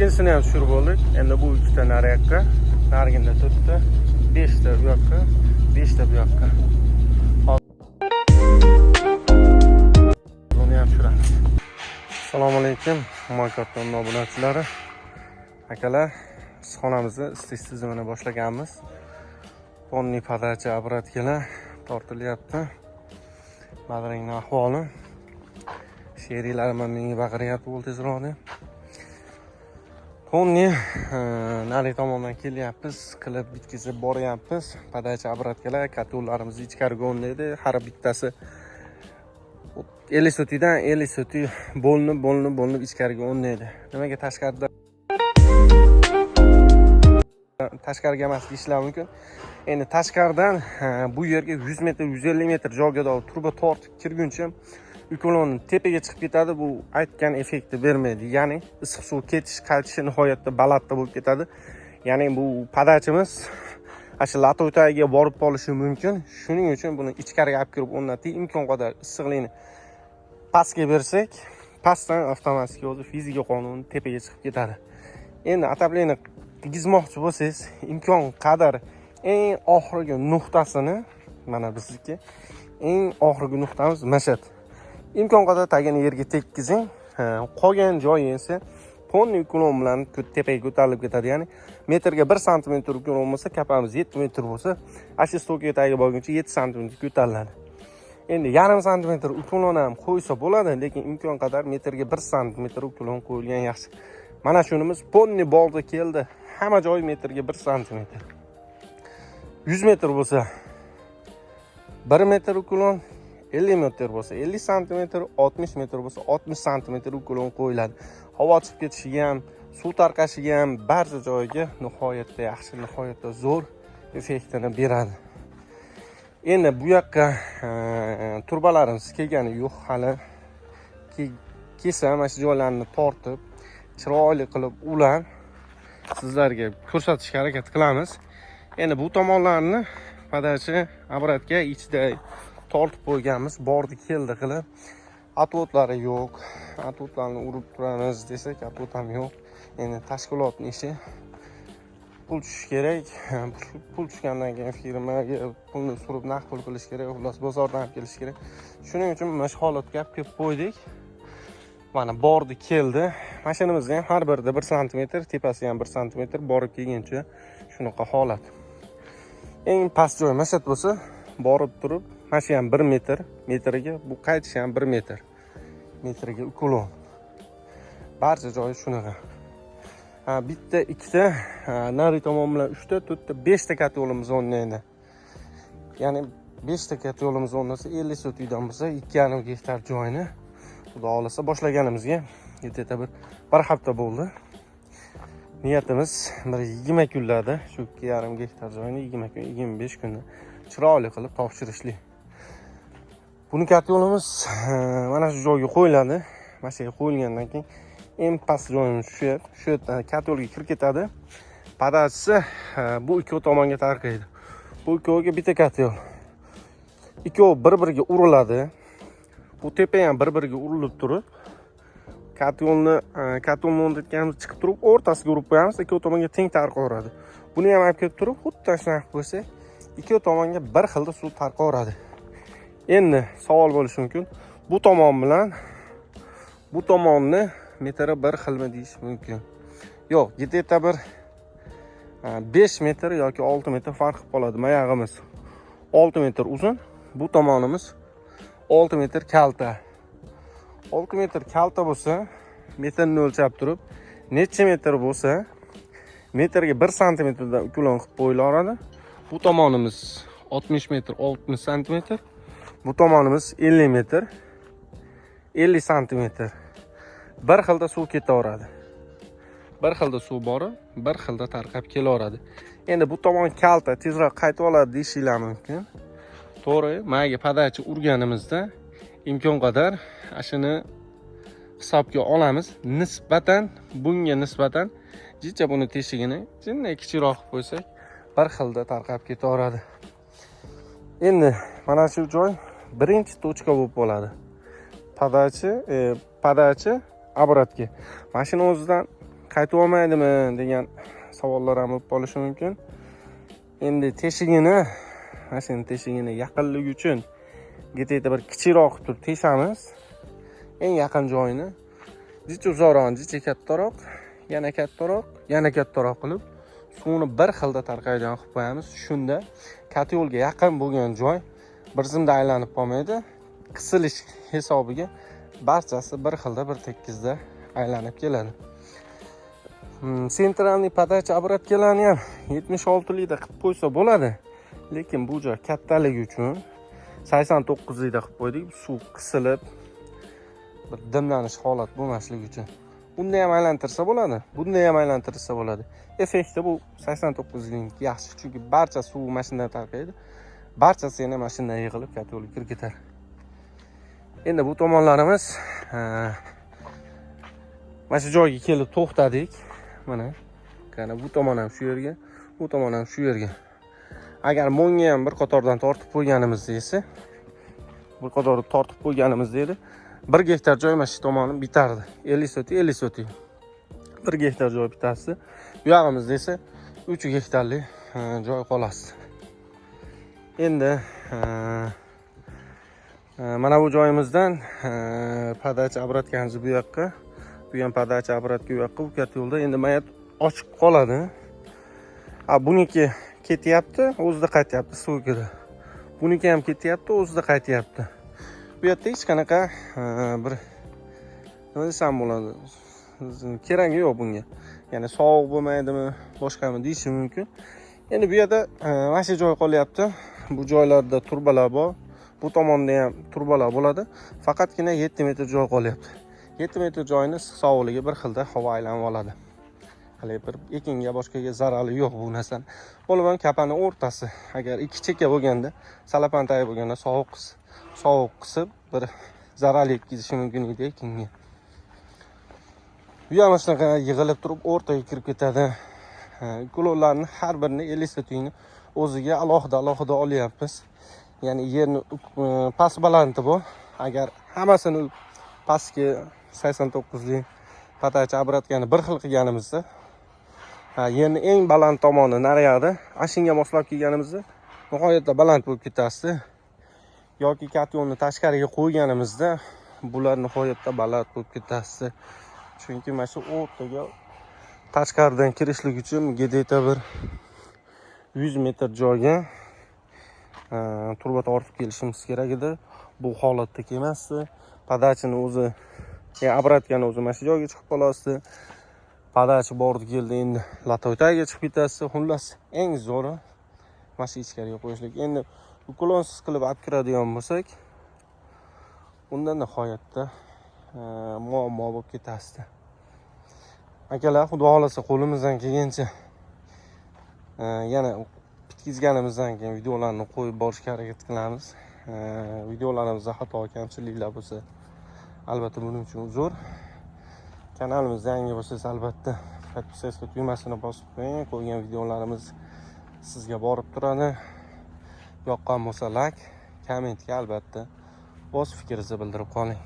Ikkinchisini ham tushirib bo'ldik. Endi bu ikkita nariyoqqa, nariginda to'rtta, beshta bu yoqqa, beshta bu yoqqa. Hozir buni ham tushiramiz. Assalomu alaykum, Humo Karton obunachilari. Akalar, issiqxonamizni isitish tizimini boshlaganmiz. Полный подача, обратка lar tortilyapti. Badringni ahvoli. Sheriklarim ham menga baqiryapti, bo'l tezroq deb. Полный nari tomondan kelyapmiz, qilib bitkazib boryapmiz. Подача, обратка lar, котёл larimiz ichkariga o'rnaydi. Har bittasi 50 sotikdan 50 sotik bo'linib, bo'linib, bo'linib ichkariga o'rnaydi. Nimaga tashqariga emas deyishlar mumkin. Endi tashqaridan bu yerga 100 metr, 150 metr joyga truba tortib kirguncha уклон tepaga chiqib ketadi. Bu aytgan effektni bermaydi. Ya'ni issiq suv ketish, qaytishi nihoyatda balandda bo'lib ketadi. Ya'ni bu подача miz ana shu лотой tagiga borib qolishi mumkin. Shuning uchun buni ichkariga olib kirib o'rnatdik. Imkon qadar issiqlikni pastga bersak, pastdan avtomatik o'zi fizika qonuni tepaga chiqib ketadi. Endi отопление qilgizmoqchi bo'lsangiz, imkon qadar eng oxirgi nuqtasini, mana bizniki eng oxirgi nuqtamiz mana shu yerda. Imkon qadar tagini yerga tekkizing. Qolgan joyi esa полный уклон bilan tepaga ko'tarilib ketadi. Ya'ni metrga 1 santimetr уклон bo'lsa, kapamiz 7 metr bo'lsa, ana shu stoyka tagiga borguncha 7 santimetr ko'tariladi. Endi yarim santimetr уклон ham qo'ysa bo'ladi, lekin imkon qadar metrga 1 santimetr уклон qo'yilgan yaxshi. Mana shunimiz полный bordi keldi. Hamma joyi metrga 1 santimetr. 100 metr bo'lsa 1 metr уклон, 50 metr bo'lsa 50 santimetr, 60 metr bo'lsa 60 santimetr уклон qo'yiladi. Havo chiqib ketishiga ham, suv tarqashiga ham, barcha joyiga nihoyatda yaxshi, nihoyatda zo'r effektini beradi. Endi bu yoqqa trubalarimiz kelgani yo'q hali. Kelsa mana shu joylarni tortib, chiroyli qilib ulab sizlarga ko'rsatishga harakat qilamiz. Endi bu tomonlarni подача, обратка ichida tortib qo'yganmiz, bordi keldi qilib. Отвод lari yo'q. Отвод larni urib turamiz desak, отвод ham yo'q. Endi tashkilotni ishi, pul tushishi kerak. Pul tushgandan keyin firmaga pulni surib naqd pul qilish kerak, xullas bozordan olib kelish kerak. Shuning uchun mana shu holatga olib kelib qo'ydik. Mana bordi keldi. Mashinamizni ham har birida 1 santimetr, tepasi ham 1 santimetr borib kelguncha shunaqa holat. Eng past joy mana shu yerda bo'lsa, borib turib, mana shu ham 1 metr, metriga, bu qaytishi ham 1 metr. Metriga уклон. Barcha joyi shunaqa. Ha, bitta, ikkita, ha, nari tomon bilan uchta, to'rtta, beshta котёл imiz o'rnaydi. Ya'ni beshta котёл imiz o'rnasa, 50 sotikdan bo'lsa, 2,5 gektar joyni Xudo xohlasa boshlaganimizga где-то bir hafta bo'ldi. Niyatimiz bir 20 kunlarda shu 2,5 gektar joyni 20 kun, 25 kunda chiroyli qilib topshirishlik. Buni котёл imiz mana shu joyga qo'yiladi. Mana shu yerga qo'yilgandan keyin eng past joyimiz shu yer. Shu yerdan котёл ga kirib ketadi. Подача si bu ikkovi tomonga tarqaydi. Bu ikkoviga bitta котёл. Ikkovi bir-biriga uriladi. Bu tepa ham bir-biriga urilib turib, котёл ni o'rnatganimiz chiqib turib, o'rtasiga urib qo'yamiz, ikkovi tomonga teng tarqaveradi. Buni ham olib kelib turib, xuddi shunaqa qilib qo'ysak, ikkovi tomonga bir xilda suv tarqaveradi. Endi savol bo'lishi mumkin. Bu tomon bilan bu tomonni metri bir xilmi deyish mumkin. Yo'q, где-то bir 5 metr yoki 6 metr farq qilib qoladi. Mayog'imiz 6 metr uzun, bu tomonimiz 6 metr kalta. 6 metr kalta bo'lsa, metrni o'lchab turib, necha metr bo'lsa, metrga 1 santimetrdan уклон qilib qo'yilaveradi. Bu tomonimiz 60 metr 60 santimetr. Bu tomonimiz 50 metr 50 santimetr. Bir xilda suv ketaveradi. Bir xilda suv borib, bir xilda tarqab kelaveradi. Endi bu tomon kalta, tezroq qaytib oladi deyishinglar mumkin. To'g'ri, maga подача urganimizda imkon qadar shuni hisobga olamiz. Nisbatan bunga nisbatan jicha buni teshigini jinday kichikroq qilib qo'ysak, bir xilda tarqab ketaveradi. Endi mana shu joy birinchi точка bo'lib qoladi. Подача, подача, обратка. Mashina o'zidan Qaytib olmaydimi degan savollar ham bo'lib qolishi mumkin. Endi teshigini, mana shuni teshigini yaqinligi uchun где-то bir kichikroq qilib turib teshamiz. Eng yaqin joyini jicha uzoqroq, jicha kattaroq, yana kattaroq, yana kattaroq qilib suvni bir xilda tarqaydigan qilib qo'yamiz. Shunda kotelga yaqin bo'lgan joy bir zumda aylanib qolmaydi. Qisilish hisobiga barchasi bir xilda, bir tekizda aylanib keladi. Центральный подача обратка larni ham 76 likda qilib qo'ysa bo'ladi. Lekin bu joy kattaligi uchun 89 likda qilib qo'ydik. Suv qisilib bir dimlanish holat bo'lmasligi uchun. Bunda ham aylantirsa bo'ladi, bunda ham aylantirsa bo'ladi. Effekti bu 89 lik yaxshi, chunki barcha suv mana shundan tarqaydi. Barchasi yana mana shundan yig'ilib kotelga kirib ketadi. Endi bu tomonlarimiz mana shu joyga kelib to'xtadik. Mana qani, bu tomon ham shu yerga, bu tomon ham shu yerga. Agar bunga ham bir qatordan tortib qo'yganimizda esa, bir qator tortib qo'yganimizda edi, 1 gektar joy mana shu tomoni bitardi. 50 sotik, 50 sotik. 1 gektar joy bitasi. Bu yog'imizda esa 3 gektarlik joy qolasi. Endi mana bu joyimizdan подача обратка miz bu yoqqa, bu ham подача обратка u yoqqa, bu katta yo'lda endi mayat ochiq qoladi. A buniki ketyapti, o'zida qaytyapti suv kirib. Buniki ham ketyapti, o'zida qaytyapti. Bu yerda hech qanaqa bir nima desam bo'ladi, keragi yo'q bunga. Ya'ni sovuq bo'lmaydimi, boshqami deyishi mumkin. Endi bu yerda mana shu joy qolyapti. Bu joylarda turbalar bor. Bu tomonda ham turbalar bo'ladi. Faqatgina 7 metr joy qolyapti. 7 metr joyni sovuqligi bir xilda havo aylanib oladi. Hali bir ekinga, boshqaga zarari yo'q bu narsani. Bo'lib ham kapani o'rtasi agar ikki chekka bo'lganda, salapan tagi bo'lganda sovuq qisib bir zarar yetkazishi mumkin edi ekinga. Bu ham shunaqa yig'ilib turib o'rtaga kirib ketadi. Уклон larni har birini 50 sotikni o'ziga alohida alohida olyapmiz. Ya'ni yerni past balanti bu. Agar hammasini pastki 89 lik подача обратка ni bir xil qilganimizda, ha, yerni eng baland tomoni nariyog'ida, ashinga moslab kelganimizda nihoyatda baland bo'lib ketasiz. Yoki kotelni tashqariga qo'yganimizda bular nihoyatda baland bo'lib ketasiz. Chunki mana shu o'rtaga tashqaridan kirishlik uchun где-то bir 100 metr joyga turba tortib kelishimiz kerak edi. Bu holatda kelmasdi. Подача ni o'zi, обратка ni o'zi mana shu joyga chiqib qolasiz. Подача bordi keldi endi лоток tagiga chiqib ketasiz. Xullas, eng zo'ri mana shu ichkariga qo'yishlik. Endi уклон siz qilib olib kiradigan bo'lsak, unda nihoyatda muammo bo'lib ketasiz. Akalar, xudo xohlasa, qo'limizdan kelgancha yana bitkazganimizdan keyin videolarni qo'yib borishga harakat qilamiz. Videolarimizda xato kamchiliklar bo'lsa, albatta buning uchun uzr. Kanalimizda yangi bo'lsangiz, albatta подписаться tugmasini bosib qo'ying. Qo'ygan videolarimiz sizga borib turadi. Yoqqan bo'lsa, layk, kommentga albatta o'z fikringizni bildirib qoling.